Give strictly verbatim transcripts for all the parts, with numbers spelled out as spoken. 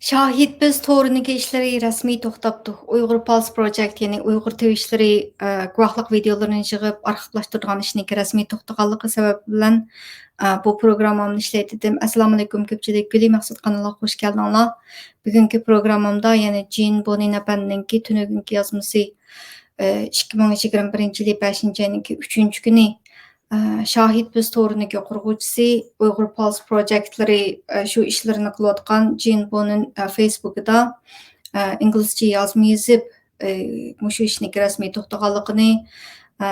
شاھىت بىز تورىنىڭكى ئىشلىرى رەسمىي توختاپتۇ. ئۇيغۇر پالس پروجېكت، يەنى ئۇيغۇر تىۋى ئىشلىرى، ئە، گۇۋاھلىق ۋىدىيولىرىنى يىغىپ ئارخىپلاشتۇرىدىغان ئىشنىڭكى رەسمىي توختىغانلىقى سەۋەبى بىلەن، ئە، بۇ پروگراممامنى ئىشلەيتتىم. ئەسسالامۇئەلەيكۇم كۆپچىلىك، گۈلى مەخسۇت قانىلىغا خوش كەلدىڭلار. بۈگۈنكى پروگراممامدا يەنە جېن بونىن ئەپەندىنىڭكى تۈنۈگۈنكى يازمىسى، ئە، ئىككى مىڭ يىگىرمە بىرىنچى يىلى بەشىنچى ئاينىڭكى ئۈچىنچى كۈنى، ئە، شاھىت بىز تورىنىڭكى قۇرغۇچىسى، ئۇيغۇر پالس پروجېكتلىرى، ئە، شۇ ئىشلىرىنى قىلىۋاتقان جېن بونىن، ئە، فېيسبۇكىدا، ئە، ئىنگلىزچە يازما يېزىپ، ئە، مۇشۇ ئىشنىڭكى رەسمىي توختىغانلىقىنى، ئە،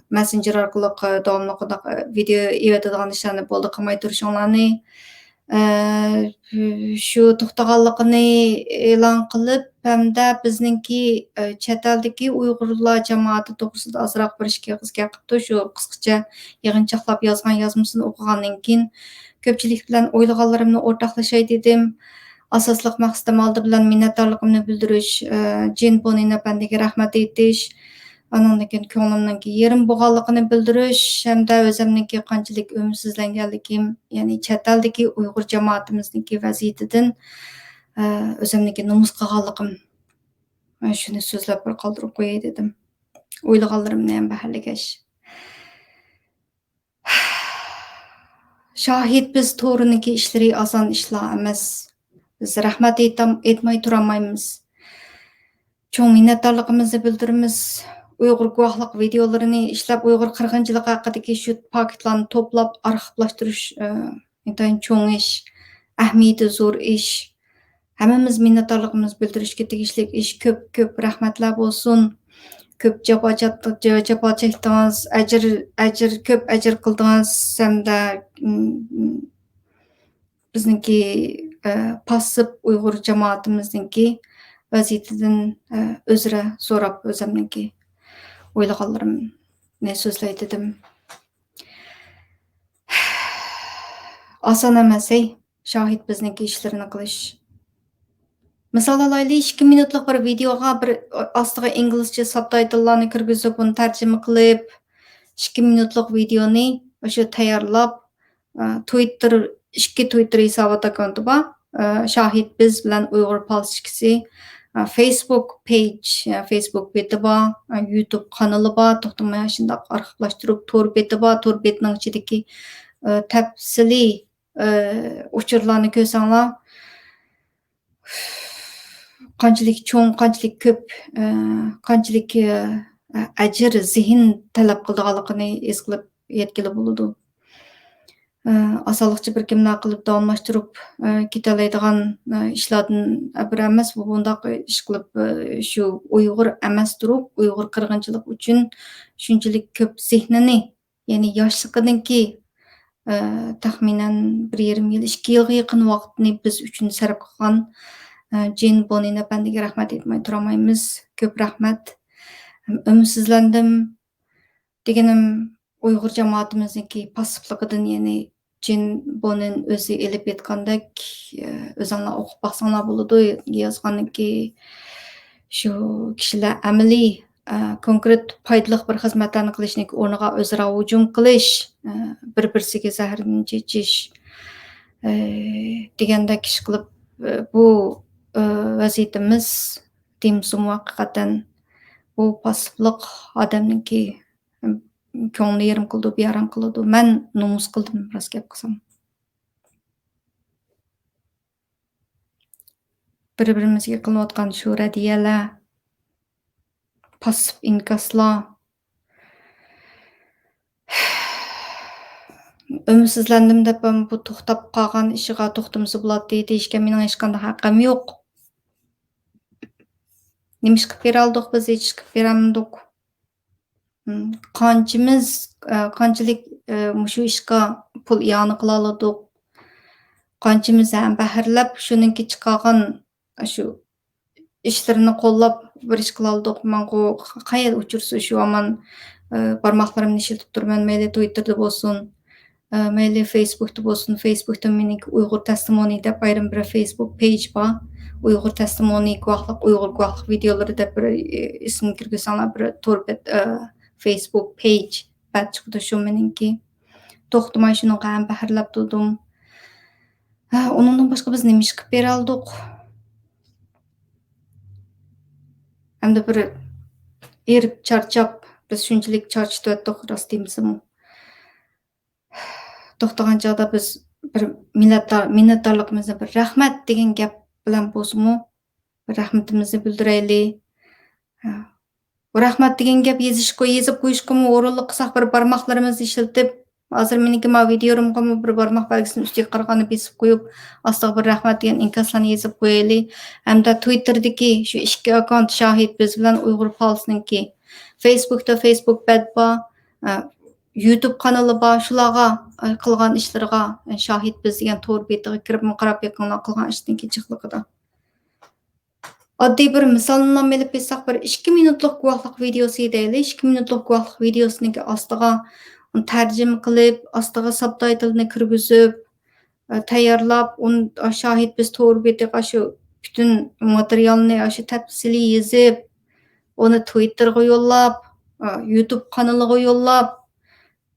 مەسسېنجېر ئارقىلىق، ئە، داۋاملىق ئۇنداق، ئە، ۋىدېئو ئېۋەتىدىغان ئىشلارنى بولدى قىلماي تۇرۇشۇڭلارنى، ئە، شۇ توختىغانلىقىنى ئېلان قىلىپ، ھەمدە بىزنىڭكى، ئە، چەت ئەلدىكى ئۇيغۇرلار جامائىتى توغرىسىدا ئازراق بىر ئىككى ئېغىز گەپ قىپتۇ. شۇ قىسقىچە يىغىنچاقلاپ يازغان يازمىسىنى ئوقۇغاندىن كېيىن، كۆپچىلىك بىلەن ئويلىغانلىرىمنى ئورتاقلىشاي دېدىم. ئاساسلىق مەقسىتىم ئالدى بىلەن مىننەتدارلىقىمنى بىلدۈرۈش، ئە، جېن بونىن ئەپەندىگە رەھمەت ئېيتىش، ئانىڭدىن كېيىن كۆڭلۈمنىڭكى يېرىم بولغانلىقىنى بىلدۈرۈش ھەمدە ئۆزۈمنىڭكى قانچىلىك ئۈمىدسىزلەنگەنلىكىم، يەنى چەت ئەلدىكى ئۇيغۇر جامائىتىمىزنىڭكى ۋەزىيىتىدىن، ئە، ئۆزۈمنىڭكى نومۇس قىلغانلىقىم، ئە، شۇنى سۆزلەپ بىر قالدۇرۇپ قوياي دېدىم. ئويلىغانلىرىمنى ھەم بەھرلىگەچ. شاھىت بىز تورىنىڭكى ئىشلىرى ئاسان ئىشلار ئەمەس. بىز رەھمەت ئېيتام-، ئېيتماي تۇرالمايمىز. چوڭ مىننەتدارلىقىمىزنى بىلدۈرىمىز. ئۇيغۇر گۇۋاھلىق ۋىدېئولىرىنى ئىشلەپ، ئۇيغۇر قىرغىنچىلىقى ھەققىدىكى شۇ پاكىتلارنى توپلاپ ئارخىپلاشتۇرۇش، ئى، ئىنتايىن چوڭ ئىش، ئەھمىيىتى زور ئىش. ھەممىمىز مىننەتدارلىقىمىزنى بىلدۈرۈشكە تېگىشلىك ئىش. كۆپ، كۆپ رەھمەتلەر بولسۇن. كۆپ جاپا چات-، جاپا چەكتىڭىز، ئەجىر، ئەجىر، كۆپ ئەجىر قىلدىڭىز ھەمدە، ئىم، بىزنىڭكى، ئە، پاسسىپ ئۇيغۇر جامائىتىمىزنىڭكى ۋەزىيىتىدىن، ئە، ئۆزرە سوراپ، ئۆزۈمنىڭكى ئويلىغانلىرىمنى سۆزلەي دېدىم. ئاسان ئەمەس، ھەي، شاھىت بىزنىڭكى ئىشلىرىنى قىلىش. مىسال ئالايلى، ئىككى مىنۇتلۇق بىر ۋىدېئوغا بىر ئاستىغا ئىنگلىزچە سابتايتىللارنى كىرگۈزۈپ، ئۇنى تەرجىمە قىلىپ، ئىككى مىنۇتلۇق ۋىدېئونى ئاشۇ تەييارلاپ، ئە، تۋىتتېر، ئىككى تۋىتتېر ھېسابات ئاككاونتى بار. ئە، شاھىت بىز بىلەن ئۇيغۇر پالچىكىسى، ئە، فېيسبۇك پېيج، ئە، فېيسبۇك بېتى بار، ئە، يۇتۇب قانىلى بار، توختىماي شۇنداق ئارخىپلاشتۇرۇپ، تور بېتى بار، تور بېتىنىڭ ئىچىدىكى، ئە، تەپسىلىي، ئە، ئۇچۇرلارنى كۆرسەڭلار، قانچىلىك چوڭ، قانچىلىك كۆپ، ئە، قانچىلىك، ئە، ئەجىر، زېھىن تەلەپ قىلىدىغانلىقىنى ھېس قىلىپ يەتكىلى بولىدۇ. ئە، ئاسانلىقچە بىر كىملەر قىلىپ داۋاملاشتۇرۇپ، ئە، كېتەلەيدىغان، ئە، ئىشلاردىن بىرى ئەمەس. بۇ بۇنداق ئىش قىلىپ، ئە، شۇ ئۇيغۇر ئەمەس تۇرۇپ، ئۇيغۇر قىرغىنچىلىقى ئۈچۈن شۇنچىلىك كۆپ زېھنىنى، يەنى ياشلىقىنىڭكى، ئە، تەخمىنەن بىر يېرىم يىل، ئىككى يىلغا يېقىن ۋاقىتنى بىز ئۈچۈن سەرپ قىلغان، ئە، جېن بونىن ئەپەندىگە رەھمەت ئېيتماي تۇرالمايمىز. كۆپ رەھمەت. ئۈمىدسىزلەندىم. دېگىنىم، ئۇيغۇر جامائىتىمىزنىڭكى پاسسىپلىقىدىن، يەنى جېن بونىن ئۆزى ئېلىپ ئېيتقاندەك، ئۆزۈڭلار ئوقۇپ باقساڭلار بولىدۇ، يازغانكى شۇ كىشىلەر ئەمەلىي، ئە، كونكرېت پايدىلىق بىر خىزمەتلەرنى قىلىشنىڭكى ئورنىغا ئۆزئارا ھۇجۇم قىلىش، ئە، بىر-بىرسىگە زەھەرنى چېچىش، ئە، دېگەندەك ئىش قىلىپ، ئە، بۇ، ئە، ۋەزىيىتىمىز دېمىسىمۇ ھەقىقەتەن بۇ پاسسىپلىق ئادەمنىڭكى كۆڭلىنى يېرىم قىلىدۇ، بىئارام قىلىدۇ. مەن نومۇس قىلدىم، راست گەپ قىلسام. بىر-بىرىمىزگە قىلىۋاتقان شۇ رەددىيەلەر، پاسسىپ ئىنكاسلار. ئۈمىدسىزلەندىم دەپ، بۇ توختاپ قالغان ئىشىغا توختىمىسا بولاتتى دېيىشكە مېنىڭ ھېچقانداق ھەققىم يوق. نېمە ئىش قىلىپ بېرەلىدۇق بىز؟ ھېچ ئىش قىلىپ بېرەلمىدۇق. م، قانچىمىز، ئە، قانچىلىك، ئە، مۇشۇ ئىشقا پۇل ئىئانە قىلالىدۇق؟ قانچىمىز ھەم بەھرىلەپ، شۇنىڭكى چىقارغان شۇ ئىشلىرىنى قوللاپ بىر ئىش قىلالىدۇق. ماڭغۇ قەيەردە ئۇچرىسا شۇ ھامان، ئە، بارماقلىرىمنى ئىشلىتىپ تۇرىمەن، مەيلى تۋىتتېردا بولسۇن، ئە، مەيلى فېيسبۇكتا بولسۇن، فېيسبۇكتا مېنىڭكى ئۇيغۇر تەستىمونى دەپ ئايرىم بىر فېيسبۇك پېيج بار. ئۇيغۇر تەستىمونى گۇۋاھلىق، ئۇيغۇر گۇۋاھلىق ۋىدېئولىرى دەپ بىر، ئى، ئىسىمنى كىرگۈزسەڭلار، بىر تور بەت، ئە، فېيسبۇك پېيج بەت چىقىدۇ شۇ مېنىڭكى. توختىماي شۇنىڭغا ھەم بەھرىلەپ تۇردۇم. ھە، ئۇنىڭدىن باشقا بىز نېمە ئىش قىلىپ بېرەلدۇق؟ ئەمدى بىر ھېرىپ، چارچاپ، بىز شۇنچىلىك چارچىتىۋەتتۇق، راست دېمىسىمۇ. توختىغان چاغدا بىز بىر مىننەتدار، مىننەتدارلىقىمىزنى بىر رەھمەت دېگەن گەپ بىلەن بولسىمۇ، بىر رەھمىتىمىزنى بىلدۈرەيلى. ھە. بۇ رەھمەت دېگەن گەپ يېزىشقا، يېزىپ قويۇشقىمۇ ئورۇنلۇق قىلساق، بىر بارماقلىرىمىزنى ئىشلىتىپ، ھازىر مېنىڭكى ماۋۇ ۋىدىيولىرىمغىمۇ بىر بارماق بەلگىسىنى ئۈستىگە قارىغاننى بېسىپ قويۇپ، ئاستىغا بىر رەھمەت دېگەن ئىنكاسلارنى يېزىپ قويايلى. ھەمدە تۋىتتېردىكى شۇ ئىككى ئاككاونت شاھىت بىز بىلەن ئۇيغۇر پالىسىنىڭكى. فېيسبۇكتا فېيسبۇك بەت بار، ئە، يۇتۇب قانىلى بار، شۇلارغا، ئە، قىلغان ئىشلىرىغا، ئە، شاھىت بىز دېگەن تور بېتىغا كىرىپمۇ قاراپ بېقىڭلار قىلغان ئىشتىن كېچىقلىقىدا. ئاددىي بىر مىسالنىلا ئېلىپ ئېيتساق، بىر ئىككى مىنۇتلۇق گۇۋاھلىق ۋىدىيوسى دەيلى، ئىككى مىنۇتلۇق گۇۋاھلىق ۋىدىيوسىنىڭكى ئاستىغا ئۇنى تەرجىمە قىلىپ، ئاستىغا سابتايتىلنى كىرگۈزۈپ، ئە، تەييارلاپ، ئۇنى شاھىت بىز تور بېتىغا شۇ پۈتۈن ماتېرىيالنى ئاشۇ تەپسىلىي يېزىپ، ئۇنى تۋىتتېرغا يوللاپ، ئە، يۇتۇب قانىلىغا يوللاپ،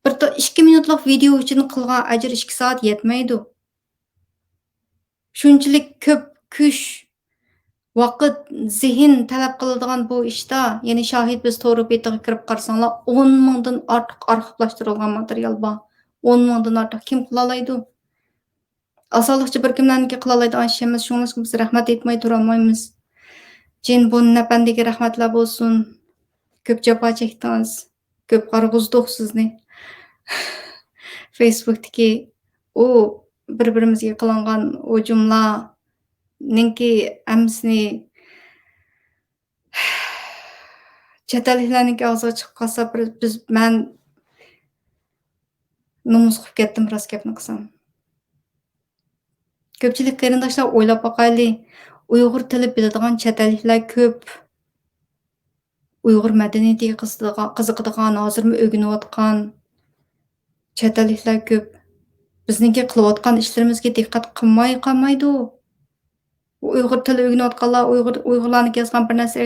بىر تا-، ئىككى مىنۇتلۇق ۋىدىيو ئۈچۈن قىلغان ئەجىر ئىككى سائەت يەتمەيدۇ. شۇنچىلىك كۆپ كۈچ، ۋاقىت، زېھىن تەلەپ قىلىدىغان بۇ ئىشتا، يەنى شاھىت بىز تور بېتىغا كىرىپ قارىساڭلار، ئون مىڭدىن ئارتۇق ئارخىپلاشتۇرۇلغان ماتېرىيال بار. ئون مىڭدىن ئارتۇق كىم قىلالايدۇ؟ ئاسانلىقچە بىر كىملەرنىڭكى قىلالايدىغان ئىش ئەمەس، شۇڭلاشقا بىز رەھمەت ئېيتماي تۇرالمايمىز. جىن بۇن ئەپەندىگە رەھمەتلەر بولسۇن. كۆپ جاپا چەكتىڭىز. كۆپ قارىغۇزدۇق سىزنى. فېيسبۇكتىكى ئۇ بىر-بىرىمىزگە قىلىنغان ھۇجۇملارنىڭكى ھەممىسىنى چەت ئەللىكلەرنىڭكى ئاغزىغا چىقىپ قالسا، بىر، بىز، مەن نومۇس قىلىپ كەتتىم، راست گەپنى قىلسام. كۆپچىلىك قېرىنداشلار، ئويلاپ باقايلى، ئۇيغۇر تىلى بىلىدىغان چەت ئەللىكلەر كۆپ. ئۇيغۇر مەدەنىيىتىگە قىزىقىدىغان، قىزىقىدىغان، ھازىرمۇ ئۆگىنىۋاتقان چەت ئەللىكلەر كۆپ. بىزنىڭكى قىلىۋاتقان ئىشلىرىمىزگە دىققەت قىلماي قالمايدۇ. ئۇيغۇر تىلى ئۆگىنىۋاتقانلار، ئۇيغۇر، ئۇيغۇرلارنىڭكى يازغان بىر نەرسە،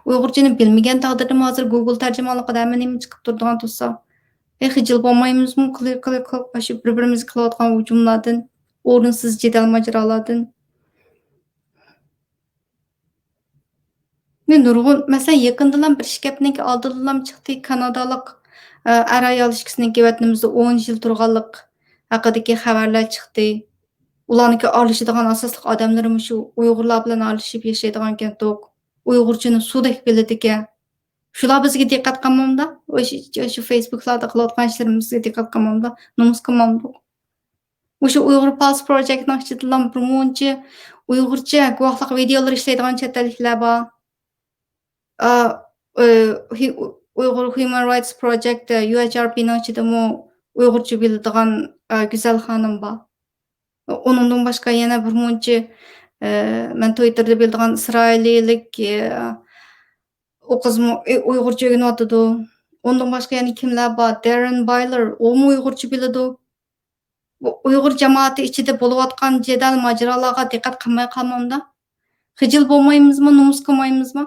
ئۇيغۇرچىنى بىلمىگەن تەقدىردىمۇ ھازىر گۇگل تەرجىمانلىقىدا ھەممە نېمە چىقىپ تۇرىدىغان تۇرسا، ئەي، خىجىل بولمايمىزمۇ؟ قىلىپ، قىلىپ، قىلىپ، ئاشۇ بىر-بىرىمىزگە قىلىۋاتقان ھۇجۇملاردىن، ئورۇنسىز جېدەل ماجىرالاردىن. مەن نۇرغۇن، مەسىلەن، يېقىندىلا بىر ئىش گەپنىڭكى ئالدىدىلام چىقتى، كانادالىق، ئە، ئەر-ئايال ئىككىسىنىڭكى ۋەتىنىمىزدە ئون يىل تۇرغانلىق ھەققىدىكى خەۋەرلەر چىقتى. ئۇلارنىڭكى ئارىلىشىدىغان ئاساسلىق ئادەملىرى مۇشۇ ئۇيغۇرلار بىلەن ئارىلىشىپ ياشايدىغانكەندۇق. ئۇيغۇرچىنى سۇدەك بىلىدىكەن. شۇلار بىزگە دىققەت قىلمامدا؟ شۇ، شۇ فېيسبۇكلاردا قىلىۋاتقان ئىشلىرىمىزگە دىققەت قىلمامدا؟ نومۇس قىلمامدۇق؟ مۇشۇ ئۇيغۇر پالىسى پروجېكتنىڭ ئىچىدىلا بىر مۇنچە ئۇيغۇرچە گۇۋاھلىق ۋىدىيولىرى ئىشلەيدىغان چەت ئەللىكلەر بار. ئا، ئۇ، ھى-، ئۇيغۇر ھيۇمەن رايتس پروجېكت، يۇ ئېچ ئار پىنىڭ ئىچىدىمۇ ئۇيغۇرچە بىلىدىغان، ئا، گۈزەل خانىم بار. ئۇنىڭدىن باشقا يەنە بىر مۇنچە، ئە، مەن تويتتېردا بىلىدىغان ئىسرائىلىيلىك، ئە، ئۇ قىزمۇ ئۇ-، ئۇيغۇرچە ئۆگىنىۋاتىدۇ. ئۇندىن باشقا يەنە كىملەر بار؟ داررېن بايلېر، ئۇمۇ ئۇيغۇرچە بىلىدۇ. بۇ ئۇيغۇر جامائىتى ئىچىدە بولۇۋاتقان جېدەل ماجىرالارغا دىققەت قىلماي قالمامدا؟ خىجىل بولمايمىزمۇ، نومۇس قىلمايمىزمۇ؟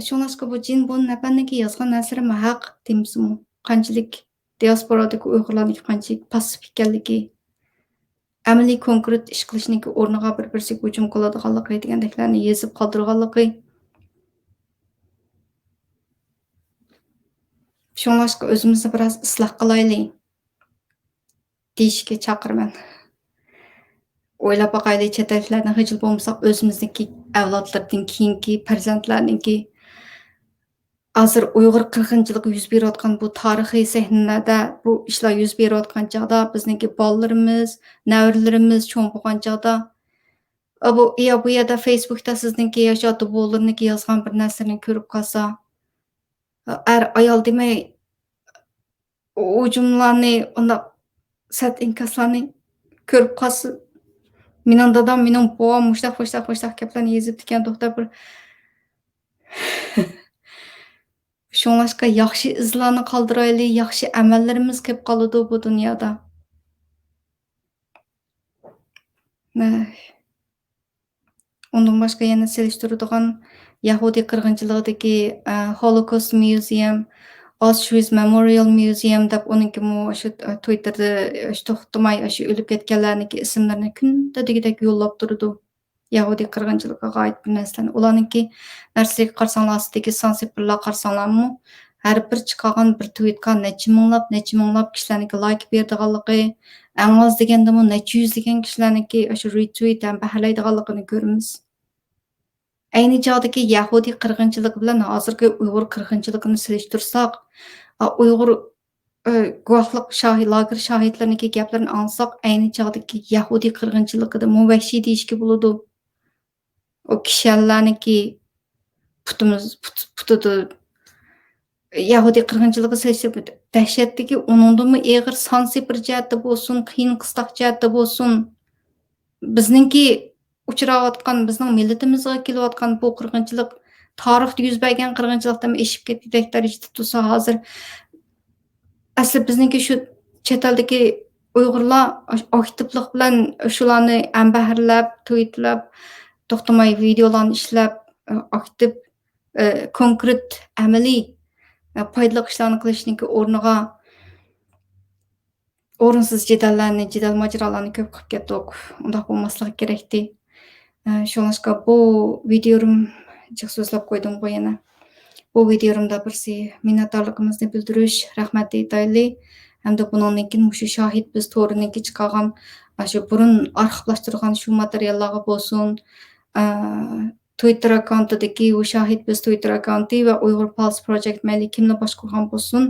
شۇڭلاشقا بۇ جىن بۇن ئەپەندىنىڭكى يازغان نەرسىلىرىمۇ ھەق دېمىسىمۇ، قانچىلىك دىياسپورادىكى ئۇيغۇرلارنىڭكى قانچىلىك پاسسىپ ئىكەنلىكى، ئەمەلىي كونكرېت ئىش قىلىشنىڭكى ئورنىغا بىر-بىرسىگە ھۇجۇم قىلىدىغانلىقى دېگەندەكلەرنى يېزىپ قالدۇرغانلىقى. شۇڭلاشقا ئۆزىمىزنى بىراز ئىسلاھ قىلايلى دېيىشكە چاقىرىمەن. ئويلاپ باقايلى، چەت ئەللىكلەردىن خىجىل بولمىساق، ئۆزىمىزنىڭكى ئەۋلادلىرىدىن كېيىنكى پەرزەنتلەرنىڭكى، ھازىر ئۇيغۇر قىرغىنچىلىقى يۈز بېرىۋاتقان بۇ تارىخىي سەھنىلەردە بۇ ئىشلار يۈز بېرىۋاتقان چاغدا، بىزنىڭكى بالىلىرىمىز، نەۋرىلىرىمىز چوڭ بولغان چاغدا، ئا، بۇ، يا بۇ يەردە فېيسبۇكتا سىزنىڭكى ياكى ئاتا-بوۋىلىرىنىڭكى يازغان بىر نەرسىلىرىنى كۆرۈپ قالسا، ئەر-ئايال دېمەي، ئۇ جۈملىلەرنى، ئۇنداق سەت ئىنكاسلارنى كۆرۈپ قالسا، مېنىڭ دادام، مېنىڭ بوۋام مۇشتاق، مۇشتاق، مۇشتاق گەپلەرنى يېزىپتىكەن، توختاپ بىر. شۇڭلاشقا ياخشى ئىزلارنى قالدۇرايلى، ياخشى ئەمەللىرىمىز كۆپ قالىدۇ بۇ دۇنيادا. ئۇندىن باشقا يەنە سېلىشتۇرىدىغان يەھۇدىي قىرغىنچىلىقىدىكى، ئە، ھولوكوست ميۇزىيەم، Auschwitz Memorial Museum دەپ، ئۇنىڭكىمۇ ئاشۇ، ئە، تويتتېردا ئاشۇ توختىماي ئاشۇ ئۆلۈپ كەتكەنلەرنىڭكى ئىسىملىرىنى كۈندە دېگۈدەك يوللاپ تۇرىدۇ. يەھۇدىي قىرغىنچىلىقىغا ئائىت بىر نەرسىلەرنى. ئۇلارنىڭكى نەرسىلىككە قارىساڭلار، ئاستىدىكى سان سىفىرلارغا قارىساڭلارمۇ، ھەر بىر چىقارغان بىر تويتقا نەچچە مىڭلاپ، نەچچە مىڭلاپ كىشىلەرنىڭكى لايك بېرىدىغانلىقى، ئەڭ ئاز دېگەندىمۇ نەچچە يۈزلىگەن كىشىلەرنىڭكى ئاشۇ رېتۋىت ھەم بەھرىلەيدىغانلىقىنى كۆرىمىز. ئەينى چاغدىكى يەھۇدىي قىرغىنچىلىقى بىلەن ھازىرقى ئۇيغۇر قىرغىنچىلىقىنى سېلىشتۇرساق، ئا، ئۇيغۇر، ئە، گۇۋاھلىق شاھىت، لاگېر شاھىتلىرىنىڭكى گەپلىرىنى ئاڭلىساق، ئەينى چاغدىكى يەھۇدىي قىرغىنچىلىقىدىنمۇ ۋەھشىي دېيىشكە بولىدۇ. ئۇ كىشەنلەرنىڭكى پۇتىمىز، پۇت-، پۇتىدا يەھۇدىي قىرغىنچىلىقى سېلىشتۇرۇپ دەھشەتلىكى، ئۇنىڭدىنمۇ ئېغىر سان سىفىر جەھەتتە بولسۇن، قىيىن قىستاق جەھەتتە بولسۇن، بىزنىڭكى ئۇچراۋاتقان، بىزنىڭ مىللىتىمىزغا كېلىۋاتقان بۇ قىرغىنچىلىق تارىختا يۈز بەرگەن قىرغىنچىلىقتىنمۇ ئېشىپ كەتكۈدەك دەرىجىدە تۇرسا، ھازىر ئەسلى بىزنىڭكى شۇ چەت ئەلدىكى ئۇيغۇرلار ئاكتىپلىق بىلەن شۇلارنى ھەم بەھرىلەپ، تويتلاپ، توختىماي ۋىدىيولارنى ئىشلەپ، ئاكتىپ، كونكرېت، ئەمەلىي، پايدىلىق ئىشلارنى قىلىشنىڭكى ئورنىغا ئورۇنسىز جېدەللەرنى، جېدەل ماجىرالارنى كۆپ قىلىپ كەتتۇق. ئۇنداق بولماسلىقى كېرەكتى. ئە، شۇڭلاشقا بۇ ۋىدىيورۇم جىق سۆزلەپ قويدۇمغۇ يەنە. بۇ ۋىدىيورۇمدا بىرسى مىننەتدارلىقىمىزنى بىلدۈرۈش، رەھمەت ئېيتايلى. ھەمدە بۇنىڭدىن كېيىن مۇشۇ شاھىت بىز تورىنىڭكى چىقارغان، ئاشۇ بۇرۇن ئارخىپلاشتۇرغان شۇ ماتېرىياللارغا بولسۇن، ئە، تويتتېر ئاككاونتىدىكى ئۇ شاھىت بىز تويتتېر ئاككاونتى ۋە ئۇيغۇر پالس پروجېكت مەيلى كىملا باشقۇرغان بولسۇن،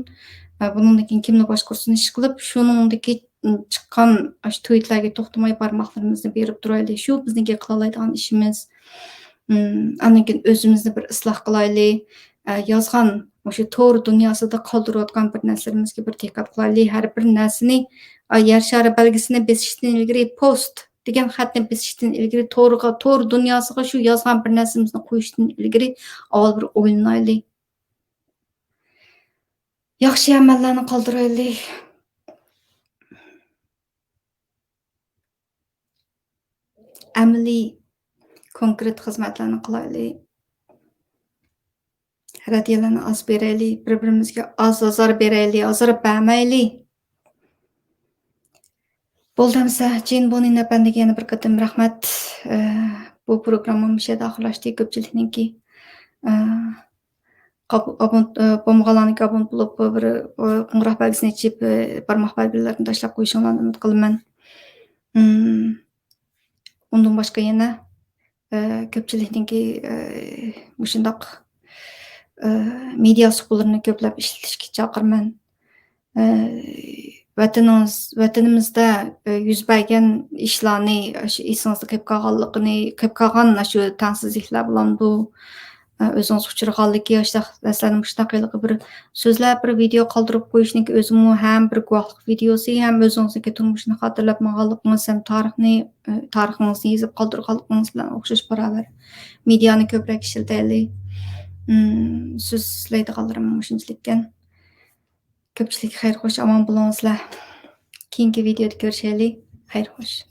ئە، بۇنىڭدىن كېيىن كىملا باشقۇرسۇن ئىشقىلىپ، شۇنىڭدىكى، ئىم، چىققان ئاشۇ تويتلارغا توختىماي بارماقلىرىمىزنى بېرىپ تۇرايلى. شۇ بىزنىڭكى قىلالايدىغان ئىشىمىز. ئىم، ئاندىن كېيىن ئۆزىمىزنى بىر ئىسلاھ قىلايلى. ئە، يازغان مۇشۇ تور دۇنياسىدا قالدۇرۇۋاتقان بىر نەرسىلىرىمىزگە بىر دىققەت قىلايلى. ھەر بىر نەرسىنى، ئە، يەر شارى بەلگىسىنى بېسىشتىن ئىلگىرى، پوست دېگەن خەتنى بېسىشتىن ئىلگىرى تورغا، تور دۇنياسىغا شۇ يازغان بىر نەرسىمىزنى قويۇشتىن ئىلگىرى ئاۋۋال بىر ئويلىنايلى. ياخشى ئەمەللەرنى قالدۇرايلى. ئەمەلىي، كونكرېت خىزمەتلەرنى قىلايلى. رەددىيەلەرنى ئاز بېرەيلى، بىر-بىرىمىزگە ئاز ئازار بېرەيلى، ئازار بەرمەيلى. بولدى ئەمسە، جىن بونىن ئەپەندىگە يەنە بىر قېتىم رەھمەت. ئە، بۇ پروگرامما مۇشۇ يەردە ئاخىرلاشتى. كۆپچىلىكنىڭكى، ئە، قاب-، ئابۇن-، ئە، بولمىغانلارنىڭكى ئابۇنت بولۇپ، بىر، ئە، قوڭغۇراق بەلگىسىنى ئېچىپ، ئە، بارماق بەلگىلىرىنى تاشلاپ قويۇشۇڭلارنى ئۈمىد قىلىمەن. ئىم، ئۇندىن باشقا يەنە ئە، كۆپچىلىكنىڭكى، ئە، مۇشۇنداق، ئە، مېدىيا ئۇسقۇنلىرىنى كۆپلەپ ئىشلىتىشكە چاقىرىمەن. ئە، ۋەتىنىڭىز، ۋەتىنىمىزدە، ئە، يۈز بەرگەن ئىشلارنى، ئاشۇ ئېسىڭىزدە قېلىپ قالغانلىقىنى، قېلىپ قالغان ئاشۇ تەڭسىزلىكلەر بولامدۇ، ئە، ئۆزىڭىز ئۇچرىغانلىكى، ئاشۇنداق نەرسىلەرنى مۇشۇنداق ھېلىقى بىر سۆزلەپ، بىر ۋىدېئو قالدۇرۇپ قويۇشنىڭكى ئۆزىمۇ ھەم بىر گۇۋاھلىق ۋىدېئوسى، ھەم ئۆزىڭىزنىڭكى تۇرمۇشىنى خاتىرىلەپ ماڭغانلىقىڭىز ھەم تارىخنى، ئى، تارىخىڭىزنى يېزىپ قالدۇرغانلىقىڭىز بىلەن ئوخشاش باراۋەر. مېدىيانى كۆپرەك ئىشلىتەيلى. ئىم، سۆزلەيدىغانلىرىم مۇشۇنچىلىككەن. كۆپچىلىك خەير خوش، ئامان بولۇڭىزلار. كېيىنكى ۋىدېئودا كۆرۈشەيلى. خەير خوش.